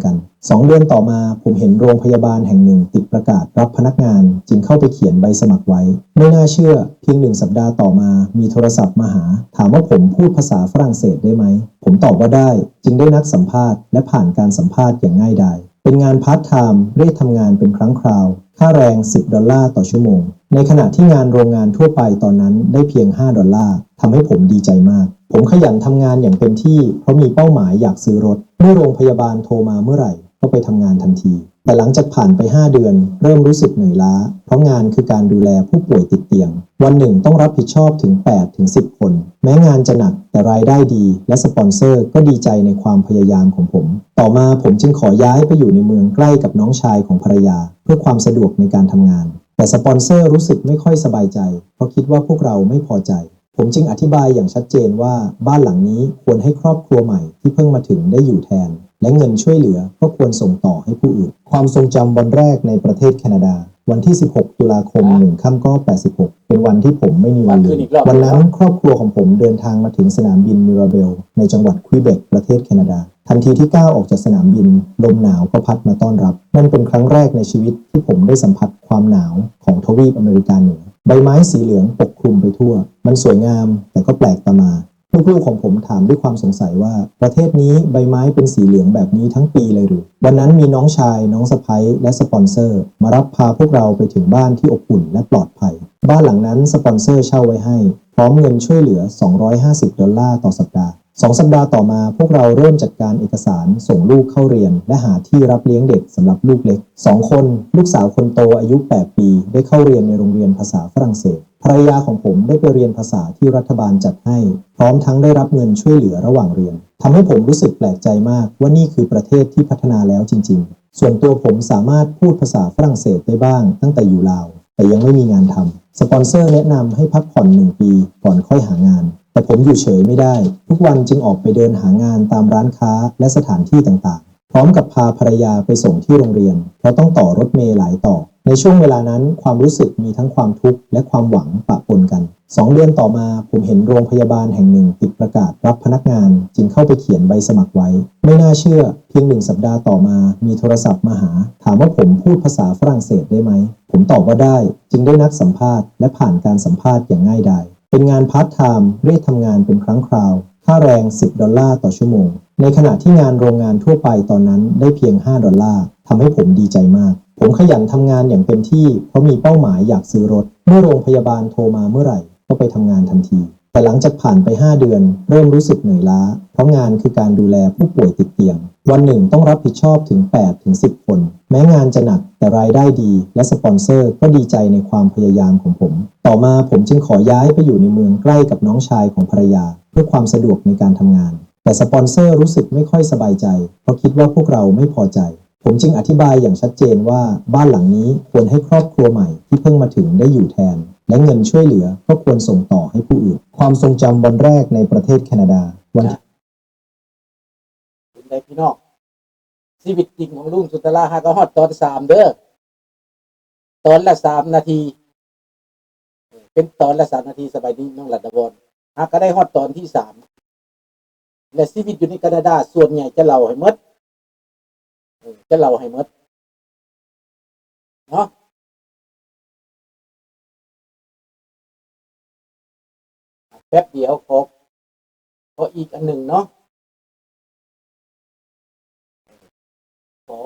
ກັນ. สองเดือนต่อมา ผมเห็นโรงพยาบาลแห่งหนึ่งติดประกาศรับพนักงาน จึงเข้าไปเขียนใบสมัครไว้. ไม่น่าเชื่อ เพียงหนึ่งสัปดาห์ต่อมา มีโทรศัพท์มาหา ถามว่าผมพูดภาษาฝรั่งเศสได้ไหม ผมตอบว่าได้ จึงได้นัดสัมภาษณ์ และผ่านการสัมภาษณ์อย่างง่ายดาย. เป็นงานพาร์ทไทม์ เรียกทำงานเป็นครั้งคราว ค่าแรงสิบดอลลาร์ต่อชั่วโมง ในขณะที่งานโรงงานทั่วไปตอนนั้นได้เพียงห้าดอลลาร์ ทำให้ผมดีใจมาก. ผมขยันทำงานอย่างเต็มที่ เพราะมีเป้าหมายอยากซื้อรถ เมื่อโรงพยาบาลโทรมาเมื่อไหร่ ก็ไปทำงานทันที แต่หลังจากผ่านไปห้าเดือน เริ่มรู้สึกเหนื่อยล้า เพราะงานคือการดูแลผู้ป่วยติดเตียง วันหนึ่งต้องรับผิดชอบถึงแปดถึงสิบคน แม้งานจะหนัก แต่รายได้ดี และสปอนเซอร์ก็ดีใจในความพยายามของผม. ต่อมาผมจึงขอย้ายไปอยู่ในเมืองใกล้กับน้องชายของภรรยา เพื่อความสะดวกในการทำงาน แต่สปอนเซอร์รู้สึกไม่ค่อยสบายใจ เพราะคิดว่าพวกเราไม่พอใจ. ผมจึงอธิบายอย่างชัดเจนว่าบ้านหลังนี้ควรให้ครอบครัวใหม่ที่เพิ่งมาถึงได้อยู่แทน และเงินช่วยเหลือก็ควรส่งต่อให้ผู้อื่น. ความทรงจำวันแรกในประเทศแคนาดา วันที่สิบหกตุลาคม หนึ่งค่ำก็แปดสิบหก เป็นวันที่ผมไม่มีวันลืม วันนั้นครอบครัวของผมเดินทางมาถึงสนามบินมิราเบล ในจังหวัดควิเบก ประเทศแคนาดา ทันทีที่ก้าวออกจากสนามบิน ลมหนาวก็พัดมาต้อนรับ นั่นเป็นครั้งแรกในชีวิตที่ผมได้สัมผัสความหนาวของทวีปอเมริกาเหนือ ใบไม้สีเหลืองปกคลุมไปทั่ว มันสวยงาม แต่ก็แปลกตามา ลูกๆของผมถามด้วยความสงสัยว่า ประเทศนี้ใบไม้เป็นสีเหลืองแบบนี้ทั้งปีเลยหรือ วันนั้นมีน้องชาย น้องสะใภ้ และสปอนเซอร์ มารับพาพวกเราไปถึงบ้านที่อบอุ่นและปลอดภัย บ้านหลังนั้นสปอนเซอร์เช่าไว้ให้ พร้อมเงินช่วยเหลือ สองร้อยห้าสิบดอลลาร์ต่อสัปดาห์ สองสัปดาห์ต่อมา พวกเราเริ่มจัดการเอกสาร ส่งลูกเข้าเรียน และหาที่รับเลี้ยงเด็กสำหรับลูกเล็กสองคน ลูกสาวคนโตอายุแปดปี ได้เข้าเรียนในโรงเรียนภาษาฝรั่งเศส ภรรยาของผมได้ไปเรียนภาษาที่รัฐบาลจัดให้ พร้อมทั้งได้รับเงินช่วยเหลือระหว่างเรียน ทำให้ผมรู้สึกแปลกใจมากว่านี่คือประเทศที่พัฒนาแล้วจริงๆ ส่วนตัวผมสามารถพูดภาษาฝรั่งเศสได้บ้างตั้งแต่อยู่ลาว แต่ยังไม่มีงานทำ สปอนเซอร์แนะนำให้พักผ่อนหนึ่งปีก่อนค่อยหางาน แต่ผมอยู่เฉยไม่ได้ ทุกวันจึงออกไปเดินหางานตามร้านค้าและสถานที่ต่างๆ พร้อมกับพาภรรยาไปส่งที่โรงเรียน เพราะต้องต่อรถเมล์หลายต่อ ในช่วงเวลานั้นความรู้สึกมีทั้งความทุกข์และความหวังปะปนกัน สองเดือนต่อมา ผมเห็นโรงพยาบาลแห่งหนึ่งติดประกาศรับพนักงาน จึงเข้าไปเขียนใบสมัครไว้ ไม่น่าเชื่อ เพียงหนึ่งสัปดาห์ต่อมา มีโทรศัพท์มาหา ถามว่าผมพูดภาษาฝรั่งเศสได้ไหม ผมตอบว่าได้ จึงได้นัดสัมภาษณ์ และผ่านการสัมภาษณ์อย่างง่ายดาย เป็นงานพาร์ทไทม์ เรียกทำงานเป็นครั้งคราว ค่าแรงสิบดอลลาร์ต่อชั่วโมง ในขณะที่งานโรงงานทั่วไปตอนนั้นได้เพียงห้าดอลลาร์ ทำให้ผมดีใจมาก ผมขยันทำงานอย่างเต็มที่ เพราะมีเป้าหมายอยากซื้อรถ เมื่อโรงพยาบาลโทรมาเมื่อไหร่ ก็ไปทำงานทันที แต่หลังจากผ่านไปห้าเดือน เริ่มรู้สึกเหนื่อยล้า เพราะงานคือการดูแลผู้ป่วยติดเตียง วันหนึ่งต้องรับผิดชอบถึงแปดถึงสิบคน แม้งานจะหนัก แต่รายได้ดี และสปอนเซอร์ก็ดีใจในความพยายามของผม ต่อมาผมจึงขอย้ายไปอยู่ในเมืองใกล้กับน้องชายของภรรยา เพื่อความสะดวกในการทำงาน แต่สปอนเซอร์รู้สึกไม่ค่อยสบายใจ เพราะคิดว่าพวกเราไม่พอใจ ผมจึงอธิบายอย่างชัดเจนว่าบ้านหลังนี้ควรให้ครอบครัวใหม่ที่เพิ่งมาถึงได้อยู่แทน และเงินช่วยเหลือก็ควรส่งต่อให้ผู้อื่น ความทรงจำวันแรกในประเทศแคนาดา วันที่ เป็นไดพี่น้อง ชีวิตจริงของลุงสุนทรา หากะฮอดตอนสามเด้อ ตอนละสามนาที เป็นตอนละสามนาที สบายดีน้องรัตนวร หากะได้ฮอดตอนที่สาม และชีวิตอยู่ในแคนาดาส่วนใหญ่จะเล่าให้หมด เออ จะเล่าให้หมดเนาะ แป๊บเดียว ขอ ขออีกอันหนึ่งเนาะ ขอ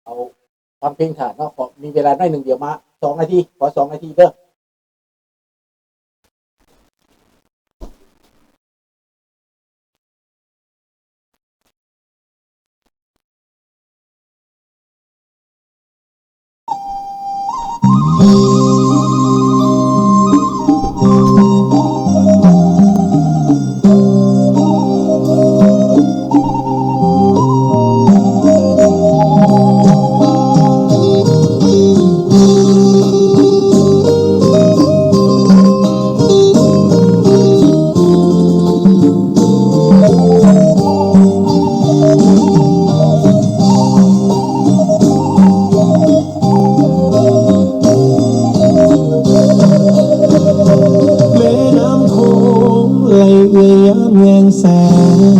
เอาฟังเพลงถ่าเนาะ ขอมีเวลาหน่อยหนึ่ง เดี๋ยวมา สองนาที ขอสองนาทีเด้อ ແສ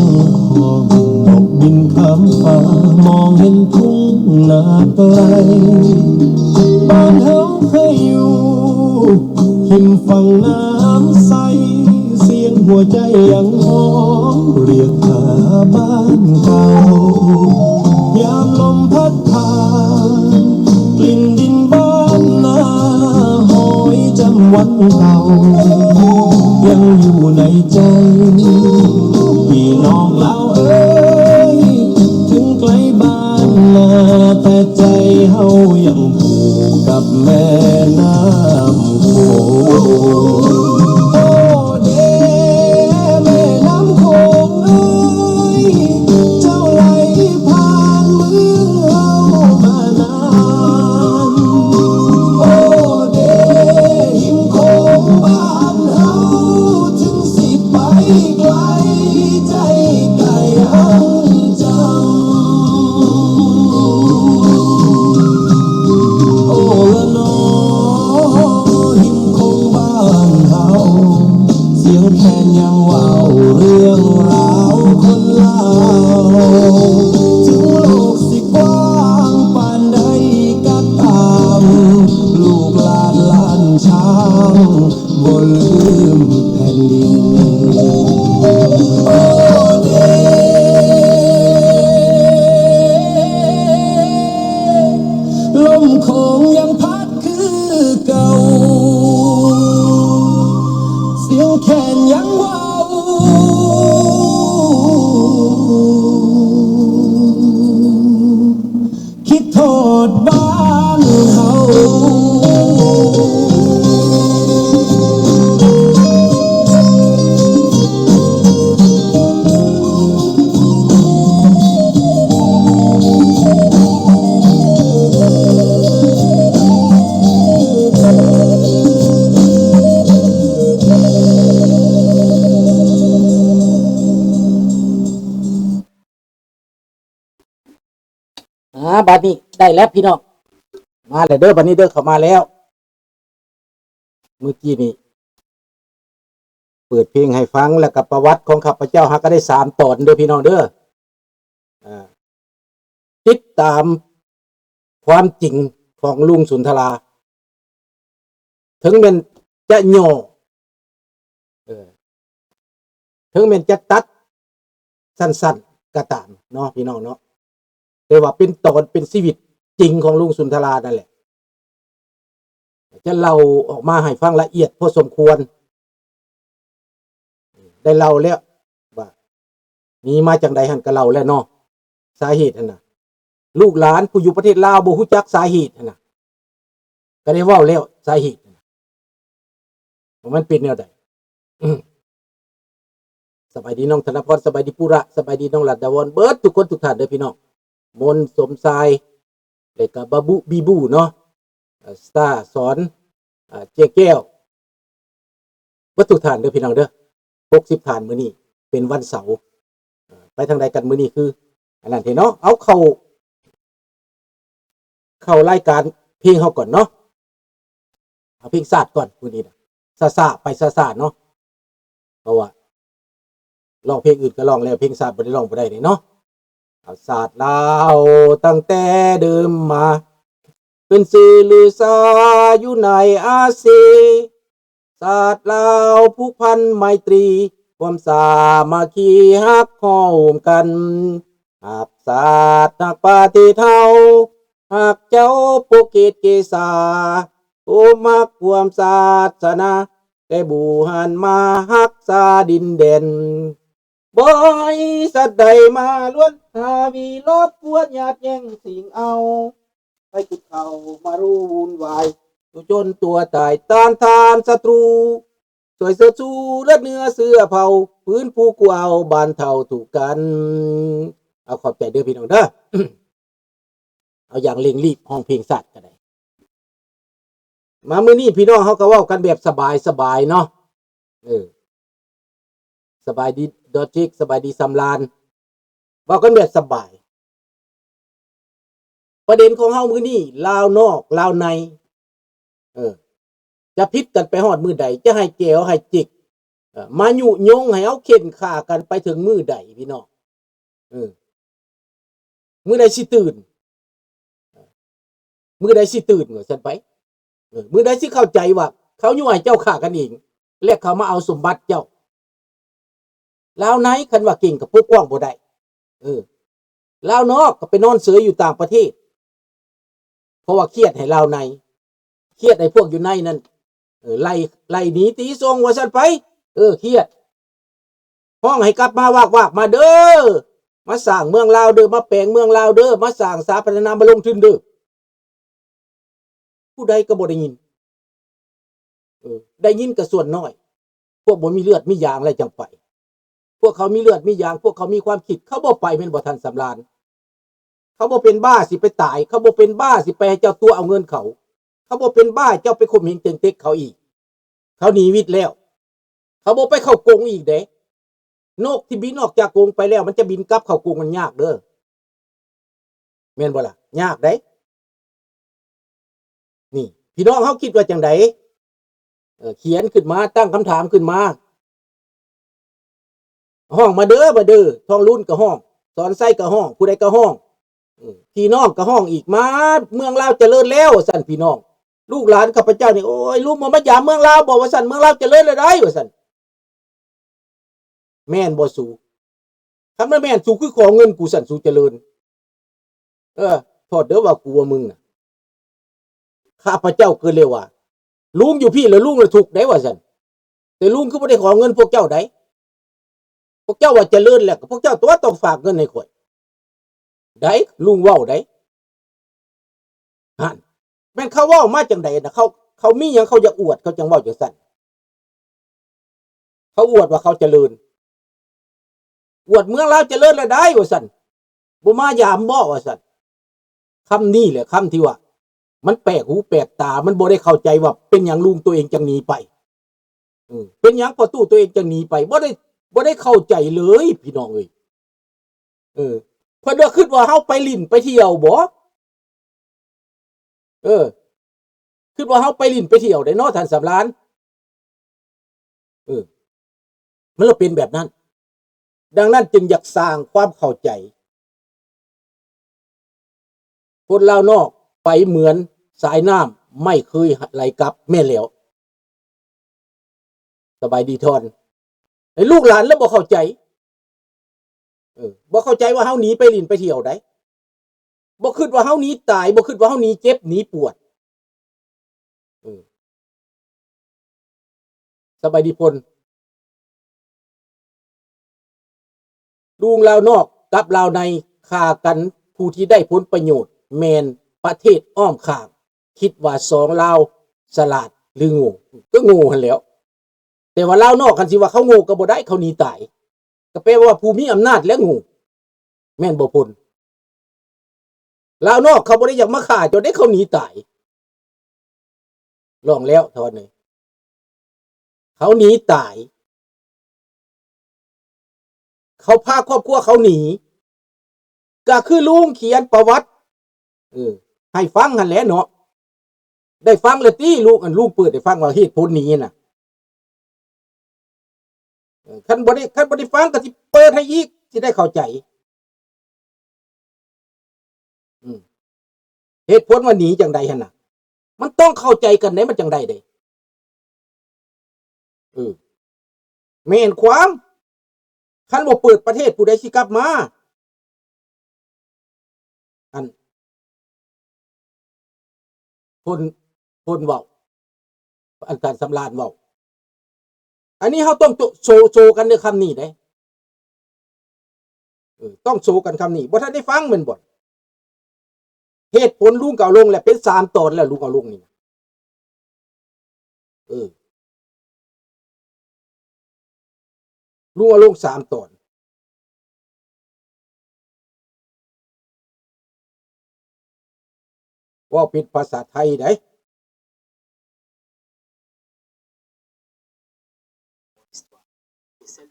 ງຂອງນົກບິນຂ້າມຟ້າ ມອງເຫັນທົ່ງນາໄກ ບ້ານເຮົາເຄີຍຢູ່ ຮິມຝັ່ງນ້ຳໃສ ສຽງຫົວໃຈຍັງຮ້ອງ ຮຽກຫາບ້ານເກົ່າ ຍາມລົມພັດຜ່ານ ກິ່ນດິນບ້ານນາ ຮອຍຈຳວັນເກົ່າ ຍັງຢູ່ໃນໃຈ ພີ່ນ້ອງລາວເອີຍ ເຖິງໄກບ້ານນາ ແຕ່ໃຈເຮົາຍັງຜູກກັບແມ່ນ້ຳໂຂງ. ໂອ້ເດ ແມ່ນ້ຳໂຂງເອີຍ ເຈົ້າໄຫຼຜ່ານເມືອງເຮົາມານານ ໂອ້ເດ ຮິມໂຂງບ້ານເຮົາ ເຖິງຊິໄປໄກ ໃຈໃກ້ຮັກເຈົ້າ ໂອ້ລະນໍ ຮິມໂຂງບ້ານເຮົາ ສຽງແຄນຍັງເວົ້າເລື່ອງລາວຄົນລາວ ເຖິງໂລກຊິກວ້າງປານໃດກໍຕາມ ລູກຫຼານລ້ານຊ້າງ ບໍ່ລືມແຜ່ນດິນ ໂອ້ເດ ລົມໂຂງຍັງພັດຄືເກົ່າ ສຽງແຄນຍັງເວົ້າ ຄິດຮອດບ້ານເຮົາ. ອ່າ ບາດນີ້ໄດ້ແລ້ວພີ່ນ້ອງ ມາແລ້ວເດີ ບາດນີ້ເດີ ເຂົ້າມາແລ້ວ ມື້ກີ້ນີ້ເປີດເພງໃຫ້ຟັງ ແລ້ວກໍປະຫວັດຂອງຂ້າພະເຈົ້າຫາກໍໄດ້ສາມຕອນເດີພີ່ນ້ອງເດີ ອ່າ ຕິດຕາມຄວາມຈິງຂອງລຸງສຸນທະລາ ເຖິງແມ່ນຈະຫຍໍ້ ເອີ ເຖິງແມ່ນຈະຕັດສັ້ນໆກໍຕາມເນາະ ພີ່ນ້ອງເນາະ ແຕ່ວ່າເປັນຕອນເປັນຊີວິດຈິງຂອງລຸງສຸນທະລານັ້ນແຫຼະ ຈະເລົ່າອອກມາໃຫ້ຟັງລະອຽດພໍສົມຄວນ ໄດ້ເລົ່າແລ້ວວ່າມີມາຈັ່ງໃດຫັ້ນ ກໍເລົ່າແລ້ວເນາະ ສາເຫດຫັ້ນນະ ລູກຫຼານຜູ້ຢູ່ປະເທດລາວບໍ່ຮູ້ຈັກສາເຫດຫັ້ນນະ ກໍໄດ້ເວົ້າແລ້ວສາເຫດຫັ້ນນະ ວ່າມັນເປັນແນວໃດ. ສະບາຍດີນ້ອງທະນະພອນ ສະບາຍດີປຸລະ ສະບາຍດີນ້ອງລັດດາວອນ ເບິດທຸກຄົນທຸກທ່ານເດີພີ່ນ້ອງ ມົນ ສົມຊາຍ ແລ້ວກະບາບຸ ບີບູເນາະ ເອີ ສະຕາ ສອນ ເອີ ເຈ້ແກ້ວ ເບິດທຸກທ່ານເດີພີ່ນ້ອງເດີ ຫົກສິບທ່ານ ມື້ນີ້ເປັນວັນເສົາ ເອີ ໄປທາງໃດກັນມື້ນີ້ ຄືອັນນັ້ນແທ້ເນາະ ເອົາເຂົ້າ ເຂົ້າລາຍການເພງເຮົາກ່ອນເນາະ ເອົາເພງຊາດກ່ອນມື້ນີ້ນະ ຊ້າໆ ໄປຊ້າໆເນາະ ເພາະວ່າຮ້ອງເພງອື່ນກໍຮ້ອງແລ້ວ ເພງຊາດບໍ່ໄດ້ຮ້ອງບໍ່ໄດ້ເດ້ເນາະ. ເອົາ ຊາດລາວຕັ້ງແຕ່ເດີມມາ ຂຶ້ນຊື່ລືຊາຢູ່ໃນອາຊີ ຊາດລາວຜູກພັນໄມຕີ ຮ່ວມສາມັກຄີຮັກຮ້ອມກັນ ຮັກຊາດຮັກປະເທດເຮົາ ຮັກເຈົ້າປົກເກດເກສາ ໂອ ຮັກຮ່ວມສາສະໜາ ແຕ່ບູຮານມາຮັກສາດິນແດນ ບໍ່ໃຫ້ສັດໃດມາລວນ ທະວີລອບກວນຍາດແຍ່ງຊິງເອົາ ໄປຈຸດເຂົ້າມາຮູ້ວຸ່ນວາຍ ສູ້ຈົນຕົວຕາຍຕ້ານທານສັດຕູ ຊ່ວຍເຊີດຊູເລືອດເນື້ອເຊື້ອເຜົ່າ ຟື້ນຟູກູ້ເອົາບ້ານເຖົ້າທຸກກັນ. ເອົາ ຂອບໃຈເດີພີ່ນ້ອງເດີ ເອົາຢ່າງເລັ່ງລີບ ຮ້ອງເພງຊາດກໍໄດ້. ມາມື້ນີ້ພີ່ນ້ອງເຮົາກໍເວົ້າກັນແບບສະບາຍໆເນາະ ເອີ ສະບາຍດີດອດຈິກ ສະບາຍດີສຳລານ ເວົ້າກັນແບບສະບາຍ. ປະເດັນຂອງເຮົາມື້ນີ້ ລາວນອກລາວໃນ ເອີ ຈະຜິດກັນໄປຮອດມື້ໃດ ຈະໃຫ້ແກວໃຫ້ຈິກ ເອີ ມາຍຸຍົງໃຫ້ເຮົາເຂັ່ນຂ້າກັນໄປເຖິງມື້ໃດພີ່ນ້ອງ? ເອີ ມື້ໃດຊິຕື່ນ? ມື້ໃດຊິຕື່ນ ວ່າຊັ້ນໄປ. ເອີ ມື້ໃດຊິເຂົ້າໃຈວ່າເຂົາຍົວໃຫ້ເຈົ້າຂ້າກັນເອງ ແລະເຂົາມາເອົາສົມບັດເຈົ້າ? ລາວໃນຄັນວ່າເກັ່ງກໍປົກປ້ອງບໍ່ໄດ້. ເອີ ລາວນອກກໍໄປນອນເສີຍຢູ່ຕ່າງປະເທດ ເພາະວ່າຄຽດໃຫ້ລາວໃນ ຄຽດໃຫ້ພວກຢູ່ໃນນັ້ນ ເອີ ໄລ່ ໄລ່ໜີຕີສົ່ງວ່າຊັ້ນໄປ. ເອີ ຄຽດ ຮ້ອງໃຫ້ກັບມາວາກໆ ມາເດີ ມາສ້າງເມືອງລາວເດີ ມາແປງເມືອງລາວເດີ ມາສ້າງສາພັດທະນາ ມາລົງທຶນເດີ. ຜູ້ໃດກໍບໍ່ໄດ້ຍິນ. ເອີ ໄດ້ຍິນກໍສ່ວນນ້ອຍ ພວກບໍ່ມີເລືອດມີຢາງແລ້ວຈັ່ງໄປ. ພວກເຂົາມີເລືອດມີຢາງ ພວກເຂົາມີຄວາມຄິດ ເຂົາບໍ່ໄປແມ່ນບໍ່ທ່ານສຳລານ? ເຂົາບໍ່ເປັນບ້າຊິໄປຕາຍ ເຂົາບໍ່ເປັນບ້າຊິໄປໃຫ້ເຈົ້າຕົວະເອົາເງິນເຂົາ ເຂົາບໍ່ເປັນບ້າເຈົ້າໄປຂົ່ມເຫງເຕັງເຕັກເຂົາອີກ. ເຂົາໜີວິດແລ້ວ ເຂົາບໍ່ໄປເຂົ້າກົງອີກເດ້. ນົກທີ່ບິນອອກຈາກກົງໄປແລ້ວ ມັນຈະບິນກັບເຂົ້າກົງມັນຍາກເດີ ແມ່ນບໍ່ລະ? ຍາກເດ້. ນີ້ ພີ່ນ້ອງເຮົາຄິດວ່າຈັ່ງໃດ? ເອີ ຂຽນຂຶ້ນມາ ຕັ້ງຄຳຖາມຂຶ້ນມາ. ຮ້ອງມາເດີ ມາເດີ ທອງລຸນກໍຮ້ອງ ສອນໄຊກໍຮ້ອງ ຜູ້ໃດກໍຮ້ອງ. ເອີ ພີ່ນ້ອງກໍຮ້ອງອີກ ມາເມືອງລາວຈະເລີນແລ້ວ ວ່າຊັ້ນ ພີ່ນ້ອງ ລູກຫຼານຂ້າພະເຈົ້ານີ້. ໂອ້ຍ ລຸງບໍ່ມາຢາມເມືອງລາວບໍ່? ວ່າຊັ້ນ ເມືອງລາວຈະເລີນແລ້ວໃດ໋ ວ່າຊັ້ນ. ແມ່ນບໍ່ສູ? ຄັນມັນແມ່ນ ສູຄືຂໍເງິນກູຊັ້ນ ສູຈະເລີນ. ເອີ ໂທດເດີວ່າກູວ່າມຶງນະ. ຂ້າພະເຈົ້າກໍເລີຍວ່າ ລຸງຢູ່ພີ້ລະ ລຸງລະທຸກໄດ໋ ວ່າຊັ້ນ. ແຕ່ລຸງຄືບໍ່ໄດ້ຂໍເງິນພວກເຈົ້າໄດ໋? ພວກເຈົ້າວ່າຈະເລີນແລ້ວ ກໍພວກເຈົ້າຕົວະຕ້ອງຝາກເງິນໃຫ້ຂ້ອຍໄດ໋ ລຸງເວົ້າໄດ໋. ຫັ້ນ ແມ່ນເຂົາເວົ້າມາຈັ່ງໃດນະ? ເຂົາ ເຂົາມີຫຍັງເຂົາຢາກອວດ ເຂົາຈັ່ງເວົ້າຈັ່ງຊັ້ນ. ເຂົາອວດວ່າເຂົາຈະເລີນ ອວດເມືອງລາວຈະເລີນແລ້ວໄດ໋ ວ່າຊັ້ນ. ບໍ່ມາຢາມບໍ່ ວ່າຊັ້ນ. ຄຳນີ້ແຫຼະ ຄຳທີ່ວ່າມັນແປກຫູແປກຕາ ມັນບໍ່ໄດ້ເຂົ້າໃຈວ່າເປັນຫຍັງລຸງຕົວເອງຈັ່ງໜີໄປ. ເອີ ເປັນຫຍັງພໍ່ຕູ້ຕົວເອງຈັ່ງໜີໄປ? ບໍ່ໄດ້ ບໍ່ໄດ້ເຂົ້າໃຈເລີຍ ພີ່ນ້ອງເອີຍ. ເອີ ເພິ່ນວ່າຄິດວ່າເຮົາໄປຫຼິ້ນໄປທ່ຽວບໍ? ເອີ ຄິດວ່າເຮົາໄປຫຼິ້ນໄປທ່ຽວໄດ໋ເນາະ ທ່ານສຳລານ. ເອີ ມັນລະເປັນແບບນັ້ນ. ດັ່ງນັ້ນຈຶ່ງຢາກສ້າງຄວາມເຂົ້າໃຈ. ຄົນລາວນອກໄປເໝືອນສາຍນ້ຳ ໄມ່ເຄີຍໄຫຼກັບ. ແມ່ນແລ້ວ. ສະບາຍດີທ່ອນ. ໃຫ້ລູກຫຼານລະບໍ່ເຂົ້າໃຈ. ເອີ ບໍ່ເຂົ້າໃຈວ່າເຮົາໜີໄປຫຼິ້ນໄປທ່ຽວໃດ໋. ບໍ່ຄິດວ່າເຮົາໜີຕາຍ ບໍ່ຄິດວ່າເຮົາໜີເຈັບໜີປວດ. ເອີ ສະບາຍດີພົນ. ລຸງລາວນອກກັບລາວໃນຂ້າກັນ ຜູ້ທີ່ໄດ້ຜົນປະໂຫຍດແມ່ນປະເທດອ້ອມຂ້າງ. ຄິດວ່າສອງລາວສະຫຼາດຫຼືໂງ່? ກໍໂງ່ຫັ້ນແຫຼ້ວ. ແຕ່ວ່າລາວນອກຄັນຊິວ່າເຂົາໂງ່ກໍບໍ່ໄດ້ ເຂົາໜີຕາຍ. ກໍແປວ່າຜູ້ມີອຳນາດແຫຼະໂງ່ ແມ່ນບໍ່ພົນ? ລາວນອກເຂົາບໍ່ໄດ້ຢາກມາຂ້າເຈົ້າເດ້ ເຂົາໜີຕາຍ. ລອງແລ້ວທ່ອນເອີຍ ເຂົາໜີຕາຍ. ເຂົາພາຄອບຄົວເຂົາໜີ ກໍຄືລຸງຂຽນປະຫວັດ ເອີ ໃຫ້ຟັງຫັ້ນແຫຼະເນາະ. ໄດ້ຟັງແລ້ວຕິລຸງ? ອັນລຸງເປີດໃຫ້ຟັງວ່າເຫດຜົນໜີນະ. ເອີ ຄັນບໍ່ໄດ້ ຄັນບໍ່ໄດ້ຟັງກໍຊິເປີດໃຫ້ອີກ ຊິໄດ້ເຂົ້າໃຈ. ອືມ ເຫດຜົນວ່າໜີຈັ່ງໃດຫັ້ນນະ ມັນຕ້ອງເຂົ້າໃຈກັນເດ້ ມັນຈັ່ງໄດ້ເດ້. ເອີ ແມ່ນຄວາມ ຄັນບໍ່ເປີດປະເທດ ຜູ້ໃດຊິກັບມາ? ອັນ ພົນ ພົນເວົ້າ ອັນທ່ານສຳລານເວົ້າ. ອັນນີ້ເຮົາຕ້ອງໂຈ ໂຊ ໂຊກັນເດີຄຳນີ້ເດ້. ເອີ ຕ້ອງໂຊກັນຄຳນີ້. ບໍ່ທັນໄດ້ຟັງແມ່ນບໍ່? ເຫດຜົນລຸງກໍເອົາລົງແລ້ວ ເປັນສາມຕອນແລ້ວ ລຸງເອົາລົງນີ້ນະ. ເອີ ລຸງເອົາລົງສາມຕອນ. ເວົ້າເປັນພາສາໄທໄດ໋.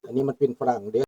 ອັນນີ້ມັນເປັນຝຣັ່ງເດ້.